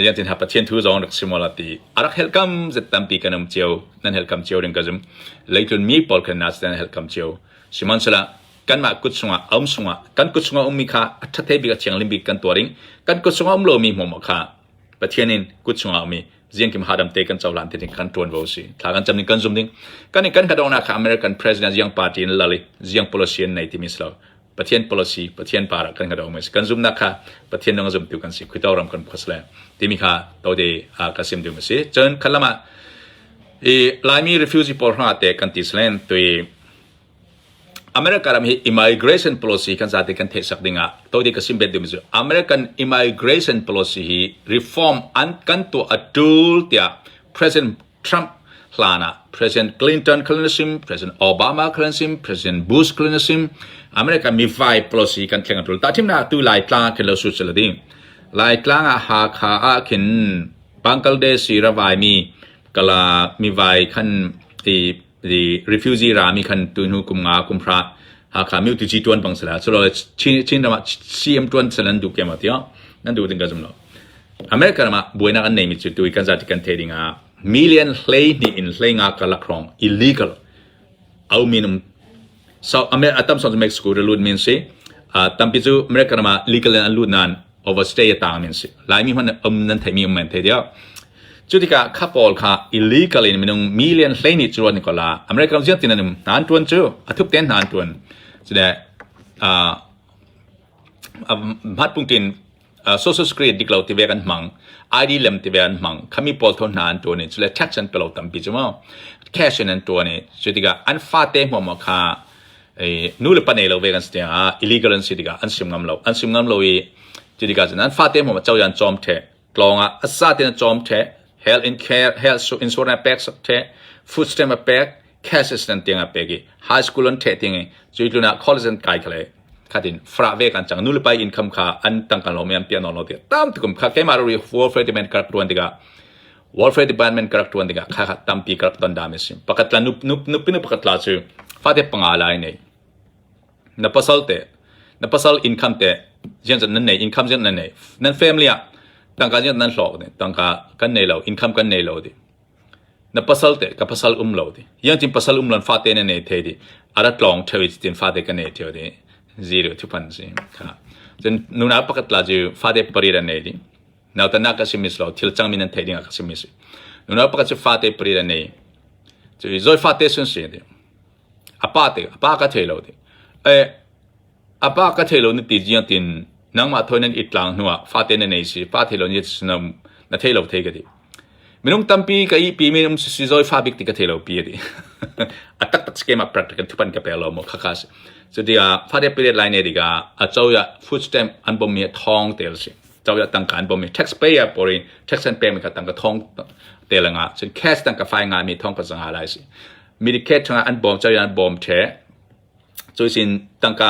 yan tin ha pathian thu zong rak simola ti arak helkam zet tampi kan um cio nan helkam cio ding ka zum leitlun mi pawl khan nas nan helkam cio sihmanhsehlaw kanmah kut chungah a um chungah kan kut chungah ummi kha a ṭhathe bik a thianglim bik kan tuah ding kan kut chungah um lomi hmuamah kha Pathian in kut chungah ummi ziangkim hadam te kan cohlan te ding kan ṭuanvo si thla kan cam ding kan zum ding kan in kan kadawngnak kha American President ziang party in lal i ziang policy an nei timi si lo Pathian policy Pathian par ah kan kadawng mi si kan zumnak kha Pathian nung a zumtu kan si khuito ram kan khuas le timi kha tote ka sim ding si cun khalam ah i Laimi refugee pawl hrangah te kan ti slen tui America ram hi immigration policy kan zate kan theihsak dingah todi ka sim bet ding cu American immigration policy hi reform an kan tuah a tul tiah President Trump hlan ah President Clinton khan sim President Obama khan sim President Bush khan sim America mivai policy kan thleng a tul ta thimna tu lai tlang khin lo su chela ding lai tlang ah Hakha ah khin Bangladesh ravai mi kala mivai khan i i refugee rami khan tu hnu kum nga kum hra Hakha mi tu tuan bang sala chulo Chin Chin ram ah CM tuan sal an du ke ma tiah nan du ding ka zum lo America ram ah buainak an nei mi chu tu kan zati kan the ding ah million hlei ni in hlei nga kalak rong illegal au minum so Amer atam song Mexico re lut min si tampi cu America ram ah legal an lut nan overstay a tang min si Laimi hman um nan thei mi um men thei dia cu tikah kha pawl kha illegal in minung million hlei ni chuan ko la American ziang tin an um hna an tuan cu a thup ten hna an tuan cule hmat pungtin social security dik lo ti ve kan hmang ID lem ti ve an hmang khami pawl tho hna an tuan i cule tax an pe lo tampi cu mo cash in an tuan i cu tikah an fate hmuam kha nu le pa nei lo ve kan si tiangah illegal an si tikah an sim ngam lo an sim ngam lo i cu tikah cun an fate hmuam cozah an cawm the tlawng ah a sa tein a cawm the health in care health insurance a pek sak the food stamp a pek cash assistance tiang a pek i high school an the tiang i cui tlun ah college an kai khale khatin fra ve kan chang nu le pa income kha an tangka lo mi an pian lo ti tam tukum kha keimah ri welfare department ka rak tuan tikah welfare department ka rak tuan tikah kha kha tampi ka rak ton dam si pakhat la nup nup nupi nu pakhat la cu fate panga lai nei na pasal te na pasal income te jian zat nan nei income jian nan nei nan family ah tangka jian nan hlawk ne tangka kan nei lo income kan nei lo di na pasal te ka pasal um lo di yang chin pasal um lon fate ne nei the di ara tlong thewi tin fate ka nei theo di zero thu pan si kha cun nuna pakhat la ju fate pari ra nei di Nautan ah ka simi si lo thil cangmi nan theih ding ah ka simi si. Nunau pakhat cu fate pari a nei. Cu i zawi fate sun si ti. A pa te a pa ka thei lo ti. E a pa ka thei lo ni ti jiang tin nangmah thoi nan i tlang hnu ah fate na nei si pa thei lo ni na na thei lo thei ka ti. Minung tampi ka i pi mi um si zawi fa bik ti ka thei lo pi ti. A tak tak schema practical thupan ka pe lo mo kha kha si. Cu tikah fate period lai ne tikah a coya food stamp an bom mi thong tel si. Cozah tangka an bawm i taxpayer pawl in tax an pekmi kha tangka thong te le nga cun cash tangka fai nga mi thong pa zanga lai si Medicaid chungah an bawm cozah an bawm the cu sin tangka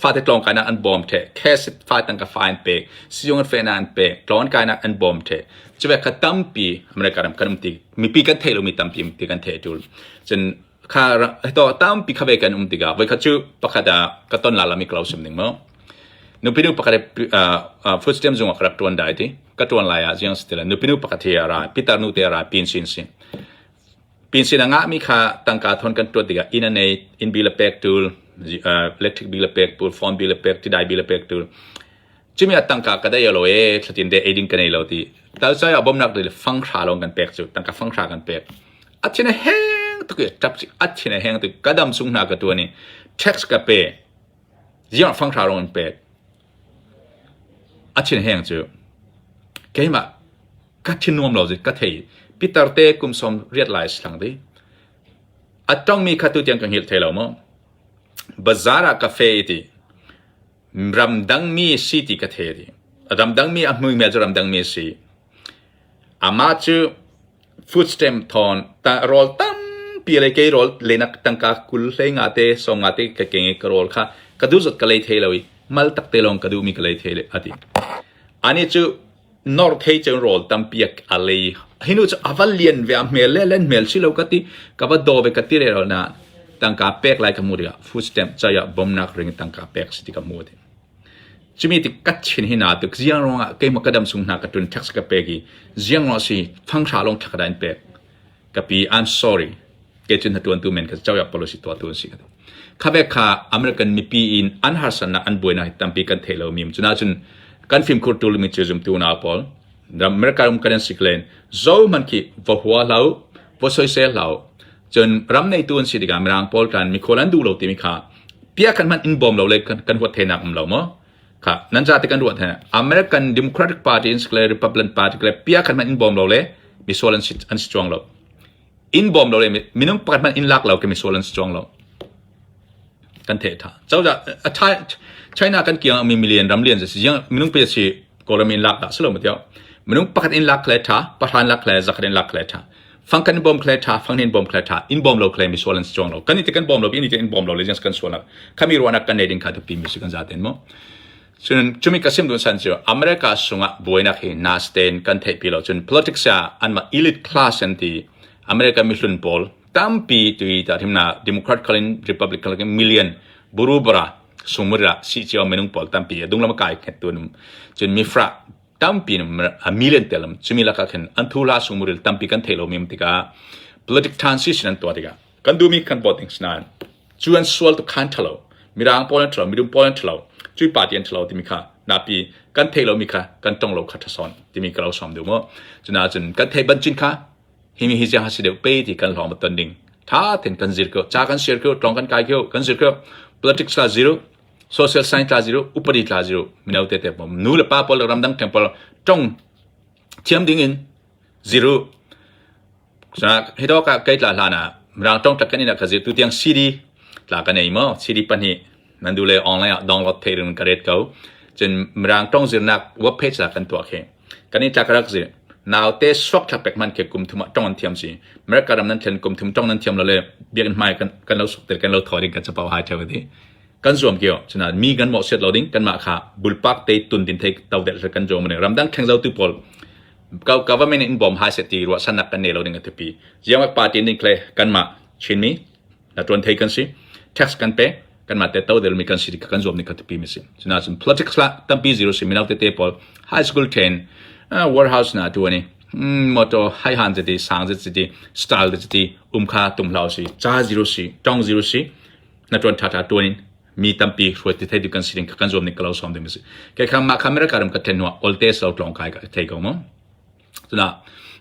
fate tlawng kainak an bawm the cash fa tangka fa an pek sizung an fehnak an pek tlawn kainak an bawm the cu kha tampi America ram kan um ti mipi kan theih lomi tampi ti kan theih tul cun kha to tampi kha ve kan um tikah voi khat cu pakhat ah ka ton la lami klo sim ning mo. Nupinu pakhat food stamp zung ah ka rak ṭuan dai ti. Ka ṭuan lai ah ziang si ti le nupinu pakhat hi a ra, pitar nu te a ra, pin sin si. Pin sin a ngahmi kha tangka thon kan ṭuat tikah inn a nei, inn bill a pek tul, electric bill a pek tul, phone bill a pek, tidai bill a pek tul. Cumi ah tangka ka dei lo e, thlatin te eiding ka nei lo ti. Tal sai ah bawmnak le fang hra lawng kan pek cu, tangka fang hra kan pek. A thin a heng tuk i ṭap a thin a heng tuk ka dam sung hna ka tuan i tax ka pe ziang fang hra lawng in pek. A thin heng cu keimah ka thin nuam lo ka thei pitar te kum som riat lai slang di a tongmi kha tu tiang ka hngilh thei lo mu bazar ah cafe ti Ramdangmi si ti ka thei ti. Ramdangmi a hmuimel cu ramdangmi a si. Amah cu food stamp thawn ta rawl tampi le kei rawl lenak tangka kul hlei nga te som nga te ka keng i ka rawl kha ka duh zat ka lei thei lo i mal tak te lawng ka duhmi ka lei thei le a ti. Ani cu nor thei cun rawl tampi a lei. Hi nu cu a va lian ve a hmel le len hmel si lo ka ti ka va daw ve ka ti re lo na tangka pek lai ka hmu tikah food stamp cayah bomnak ring tangka pek si ti ka hmu ti. Cumi ti ka chin hi na tuk ziang ruangah keimah ka dam sung hna ka tun tax ka pek i ziang ruang si fanghra lawng thak da in pek ka pi I'm sorry ke cun hna tuan tu men ka cayah policy tuah tu an si ka ti. Kha kha American mipi in an harsatnak an buainak hi tampi kan thei lo mi cuna cun kan fimkhur tu mi cu zumtu na pawl America ram kan si klen zo man khi va hua hlau va soisel hlau cun ram neitu an si tikah mirang pawl kan mikhual an duh lo timi kha pia kan hman in bawm lo le kan huat thenak um lo maw kha nan za te kan ruat the American Democratic Party in le Republican Party le pia kan hman in bawm lo le misual an si an si chuang lo in bawm lo le minung pakhat hmanh in lak lo ke misual an si chuang lo kan the tha cozah China kan kiang mi million ram lian si yang minung pe si Kawlram in lak dah si lo ma tiao minung pakhat in lak khle tha pahran lak khle zakhat in lak khle tha fang kan bom khle tha fang in bom khle tha in bom lo khle mi sual an si chuang lo kan i kan bom lo in i in bom lo le jang kan sual khami ruanak kan nei ding kha tu pi mi si kan zaten mo cun chumi ka sim dun san chu America sungah buainak hi nasten kan theih pi lo cun politics ah anmah elite class an ti America mihlun pawl tampi tui ta thimna Democrat khalin Republican khalin million burubara sungmura si cio minung pawl tampi dunglam kai khet tu cun mifra tampi a million telam chumi lakah khin an thu la sungmuril tampi kan thei lo mi tikah politic transition an tuah tikah kan duhmi kan voting sinain cu an sual tu khan thalo mirang pawl an thalo midum pawl an thalo cui party an thalo timi kha napi kan thei lo mi kha kan tong lo kha thason timi ka lo som du mo cuna cun kan thei ban chin kha himi hi jiang hasi deuh pe ti kan hlong ton ding tha ten kan zir ko cha kan share ko tlong kan kai ko kan zir ko politics la zero social science la zero upadi tla zero mino te te pom nu le pa pawl ramdang temple tong thiam ding in zero Hi dawk ah kei tla hlan ah Mirang tawng tak kan in ah ka zir tu tiang CD tla ka nei maw CD pahnih nan duh le online ah download thei ring ka ret ko cun Mirang tawng zirnak web page la kan tuah khi kan in tla ka rak zir naute suak thla pek man khi kum thum ah tawng an thiam si America ram nan thlen kum thum tawng nan thiam lo le biakinn hmai kan kan lo suk tel kan lo thaw ding kan chapau hai theo ti kan zuam kio cuna mi kan mawh siat lo ding kan mah kha bulpak te tun din thei to del kan zuam ne ramdang thleng zo tu pawl government in bawm hai seh ti ruahchannak kan nei lo ding a tipi. Ziangak party ning kle kanmah Chinmi na tuan thei kan si tax kan pe kanmah te to del mi kan si kan zuam ni ka tipi mi si. Cuna cun politics la tampi zero si mino tete pawl high school train warehouse na tu ani motor hai han ti sang ti style ti um kha tum hlau si cha zero si tong zero si na tuan tha tha tuan in mi tampi hruai ti thei tu kan si ding kan zuam ning ka lo som ding si ke khang ma America ram ka then nuwa olte so tlong kai ka thei ko mo tuna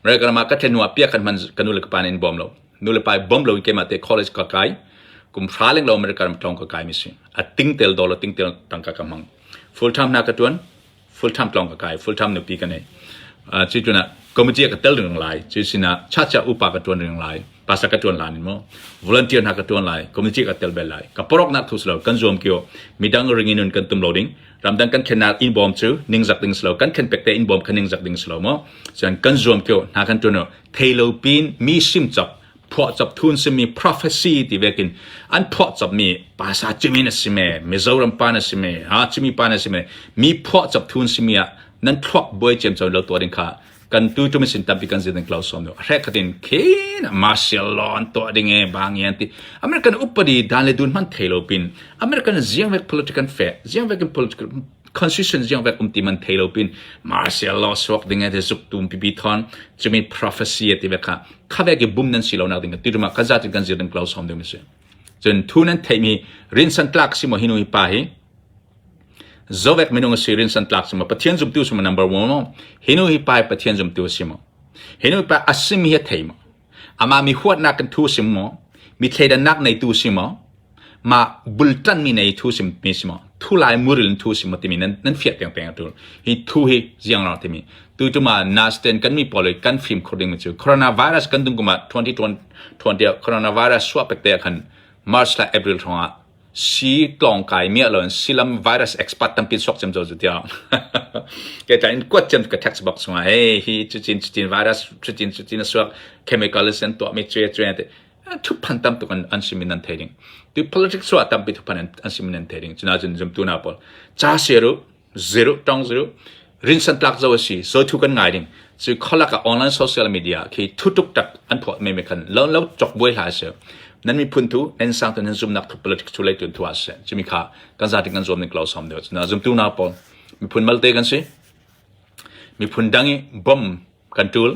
America ram ka then nuwa pia kan man kan nu le ka pa in bom lo nu le pa bom lo ke ma te college ka kai kum thra leng lo America ram tlong ka kai mi si a ting tel dollar ting tel tangka ka mang full time na ka tuan full time tlong ka kai full time nupi ka nei cu tuna committee ka tel ring lai cu sina cha cha upa ka tuan ring lai pasa ka tuan lan mo volunteer na ka tuan lai committee ka tel bel lai ka porok nak thus lo kan zuam kio midang ring in kan tum loading ramdang kan khenak in bom chu ningzak ding slo kan khen pek te in bom kha ningzak ding slo mo chuan kan zuam kio na kan tuan thei lo pin mi sim chop phuahcop thun simi prophecy ti vekin an phuahcop mi pasa chimi na si me Mizoram pa na si me ha chimi pa na si me mi phuahcop thun simi ah nan thluak buai cem cho lo to ding kha kan tu tu sin tampi kan zin klau som no hre khatin khin martial law an to ding e bang yan ti American upadi dan le dun man thei lo pin American ziang vek political fe ziang vek political. Constitution ziang vek um ti man thei lo pin martial law suak ding te zuk tum pipi thon chumi prophecy ti vek kha kha vek i bum nan si lo nak ding ti ruma ka zat kan zir ding klo som ding si. Cun thu nan theih mi rinsan tlak si mo hinu hi pa hi zovek minung si rinsan tlak si mo Pathian zumtu si mo number 1 mo hinu hi pa Pathian zumtu si mo hinu pa asim hi thei mo Amah mi huatnak kan thu sim maw? Mi thleidannak neitu si maw? Mah bultan mi nei thu sim mi si maw? Thu lai muril in thu sim maw timi nan nan fiah peng peng atu. Hi thu hi ziang rang timi. Tu tu ma nasten kan mi pawl kan fim khur ding mi cu coronavirus kan dung kuma 2020 coronavirus suah pek te khan March la April thongah si tlawngkai miah lo in silam virus expert tampi suak cem zo zu tiang ke ta in kuat cem ka text box chungah hey hi cucin cucin virus cucin cucin a suak chemical sen tuah mi cue cue te thuphan tam tuk an an simin nan thei ding tu politics suah tampi thuphan an simin nan thei ding cuna cun zumtu na pawl cha seru zero tong zero rinsan tlak zo a si so thu kan ngai ding cu kholak ah online social media khi thu tuk tak an phot me me khan lo lo chok buai hla se nan mi phun thu nan sang tu nan zum nak thu politics thu lei tun thu a se chimi kha kan za ting kan zuam ning klo som deu na zum tu na pawl miphun malte kan si miphun dang i bom kan tul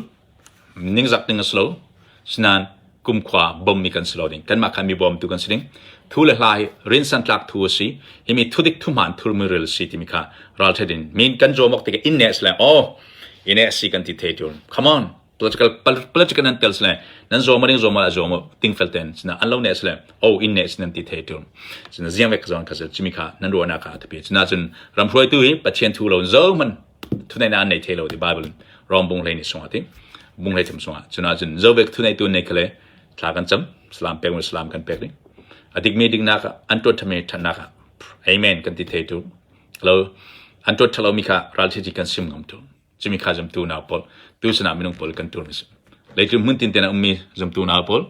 Ningzak ding a si lo. Sinain kumkhua bommi kan si lo ding. Kanmah kha mi bawmtu kan si ding. Thu le hla hi rinsan tlak thu a si. Hi mi thudik thuhmaan thulmuril si timi kha ralṭhat in min kan zuam awk tikah in ne sile oh ine si kan ti thei ṭun. Come on political political nan tel sile nan zuam ding zuam a zuam ting fel ten sina an lo ne sile oh in ne nan ti thei ṭun. Sina ziang vek zon kha chimi kha nan ruahnak kha a tapi. Cuna cun ramhruaitu hi Pathian thu lo zo man thunei an nei thei lo ti Bible in Rom bung hlei ni sungah ti bung hlei thum sungah cuna cun zovek thunei tu nei khale thla kan cam salam pek salam kan pek ding adik mi ding nak an tuat thame thatnak amen kan ti thei tu lo an tuat thalo mi kha ral thi kan sim ngam tu chimi kha zum tu na pol tu sana minung pol kan tur mi leitlum mun tin ten ummi zum tu na pol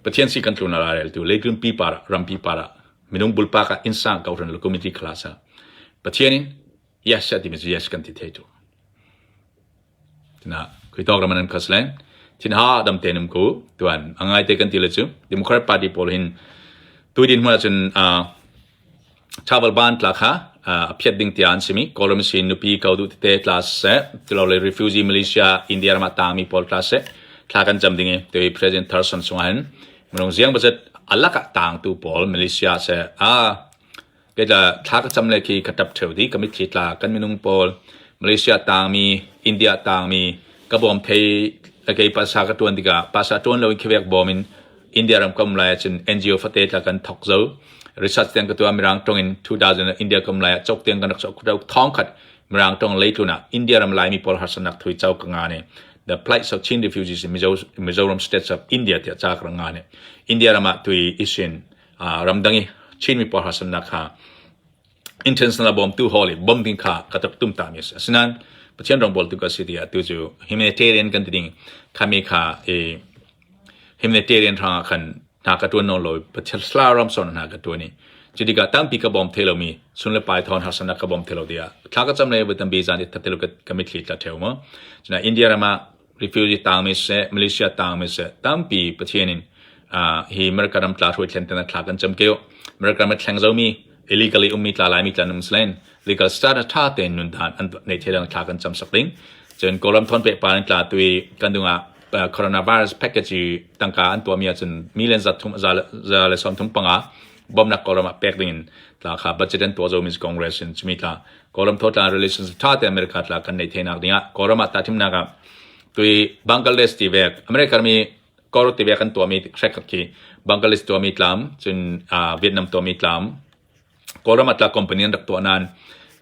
pathian si kan tlun la rel tu leitlum pi para ram pi para minung bulpa ka insang ka ran community class pathian in Yes a timi cu yes kan ti thei tu. Tina khui tawk ram an khas len. Thin ha dam te num ku tuan angai te kan ti le cu Democrat Party pawl hin tu din hmun cun travel ban tla kha a phiat ding tia an simi Kawlram sin nupi ko du te tla se tilo le refugee Malaysia India ram tangmi pawl tla se thla kan jam ding i te President Tharson sungah hin minung ziang budget alaka tang tu pawl Malaysia se a Kei tla thla ka cam le khi ka ṭap ṭheo dih. Ka mitthli tla. Kan minung pawl Malaysia tangmi, India tangmi ka bawm thei kei pasa ka ṭuan tikah pasa ṭuan loin khivek bawm in India ram ka um lai ahcun NGO fate tla kan thok zo. Research tiang ka tuah Mirang ṭong in 2000 India ka um lai ah cawk tiang kan rak cawk thong khat Mirang ṭong leitlun ah India ram Laimi pawl harsatnak thui cau ka nga ne. The Plight of Chin Refugees in Mizoram States of India tiah ca ka rak nga ne. India ram ah tui isin ramdang i Chinmi pawl harsatnak kha international bawmtu hall i bom ding kha ka rak tum ta mi a si. Asinain Pathian rawng bawltu ka si tiah tu cu humanitarian kan ti ding khami kha i humanitarian hrangah khan hna ka tuan nawn lo Pathian ram son hna ka tuan i cu tikah tampi ka bawm thei lomi sun le pai thawn harsatnak ka bawm thei lo tiah thla ka cam le voi tampi zan i thatelo ka mitthli tla theu mu. Cuna India ram ah refugee tangmi siseh Malaysia tangmi siseh tampi Pathian in hi America ram tla hruai thlen tena thla kan cam keo America ram thleng zomi illegally ummi tla laimi tla num slen legal status tha tein nun dan an nei thedang thla kan cam sak ding cun Kawlram thon pe pa tla tui kan dunga coronavirus package tangka an tuah mi ahcun million za thum za le som thum panga bomnak Kawlram ah pek ding in tla kha budget an tuah zo mi Congress in chumi tla Kawlram thotla relations tha te America tla kan nei thenak dingah Kawlram ah tahthimnak ah tui Bangladesh ti vek America mi kor ti vek kan tuahmi hrek khi Bangladesh tuahmi tlam cun Vietnam tuahmi tlam Kawlram ah tla company an rak tuah nan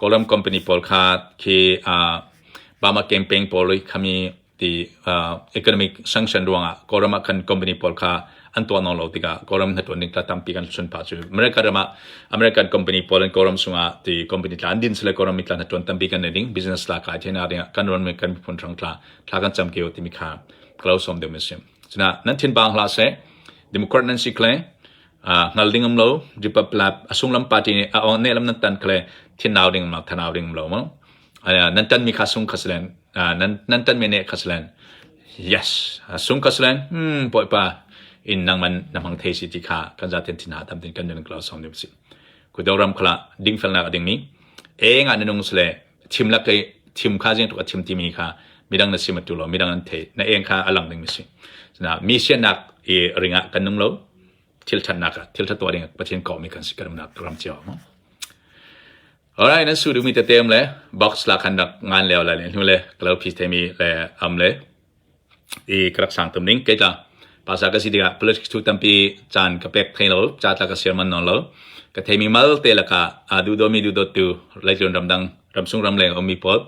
Kawlram company pawl kha khi Bama campaign pawl khami ti economic sanction ruangah Kawlram ah khan company pawl kha an tuah nawn lo tikah Kawlram hnaṭuan ding tla tampi kan sun phah cu America ram ah American company pawl an Kawlram sungah ti company tla an din sile Kawlram mi tla hnaṭuan tampi kan nei ding business la kai thena ding kan ron kan miphun hrang tla thla kan cam keo timi kha klo som deuh mi sim cuna nan thin bang hla se Democrat nan si kle ngal ding am lo Republic asunglam party nih a ne lam nan tan kle thin nau ding ma thanau ding lo mo nan tan mi kha sung kha silen nan nan tan mi ne kha silen yes sung kha silen hmm bawipa in nang man na hmang thei si ti kha kan za ten thin ha tam tin kan nan klo song nim si ku doram khala ding fel nak ding mi. Eng ah na nung sile thim lak i thim kha zing tuk a thim timi kha midang na sim atu lo midang an thei na eng kha a lang ding mi si. Na mi siannak i ring ah kan nung lo thil thatnak ah thil that tuah ding Pathian kawh mi kan si kan umnak ram cio mo. Alright nan su duhmi tete um le box la khan rak ngan leo la le hnu le kalo phi themi le am le i ka rak sang tum ding kei tla pasa ka si tikah politics thu tampi caan ka pek thei lo ca tla ka siar man non lo ka theimi mal te laka a duhdomi duhdawtu leitlun ramdang ramsung ramleng ummi pawl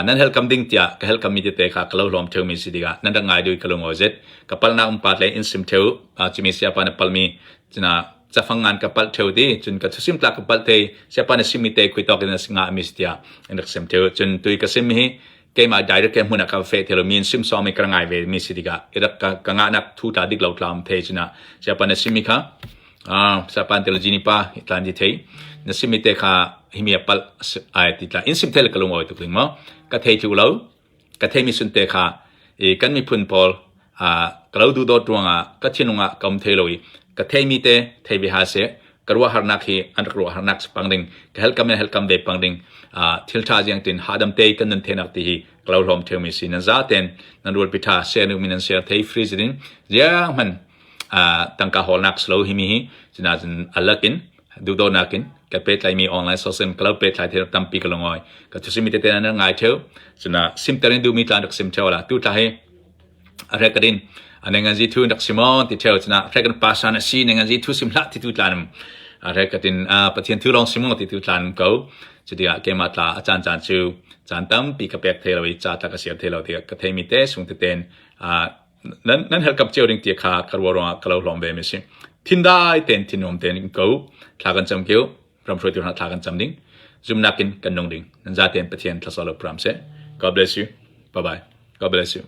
nan helkam ding tiah ka helkam mi tete kha ka lo hlawm theu mi si tikah nan rak ngai dui ka lung zet ka palnak um pat le in sim theu chimi siapa na palmi cina cafang ngan ka pal theu ti cun ka thusim tla ka pal thei siapa na simi te khui tok in nga mi tia in rak sim theu cun tui ka sim hi keimah direct ke hmun ah ka fe thelo min sim sawm i ka ngai ve mi si tikah irak ka ka ngahnak thu tla dik lo tlam the china siapa na simi kha ah siapa theology ni pa tlan di thei na simi te kha himi apal ai ti tla in sim thel ka lung oi tuk ling mo ka thei thu lo ka thei mi sun te kha i kan miphun pawl a ka lo du dawt ruangah ka thinlung ah ka um thei lo i ka thei mi te thei ve ha se ka ruah harnak hi an rak ruah harnak pang ding ka helkam in helkam ve pang ding thil tha ziang tin hadam te kan nun thenak ti hi ka lo hlawm theu mi si nan za ten nan rual pi tha share nu min nan share thei free zin ziang man tangka hawlnak slow hi mi hi cina cun alakin duhdo nakin ka pe tlai mi online social ka lo pe thlai theu tampi ka longoi ka thusimi te te nan ngai theu cuna simterin du mi tlan rak sim theu la tu tla hi Rekadin nenganzi thu rak simon ti theo chuna rekan pasan a si nenganzi thu sim hlah ti tu tlanum rekatin Pathian thu lawng simon ti tu tlanum ko cutikah keimah tla a caan caan cu caan tampi ka pek thei lo i ca tla ka siar thei lo tikah ka theimi te sung teten nan nan helkap cio ding ti kha ka ruah ruangah ka lo hlawm ve mi si thindai ten thinnuam ten ko thla kan cam keu ram hruaitu hna thla kan cam ding zumnak in kan nung ding nan zaten Pathian thlasalo pram se God bless you bye bye God bless you.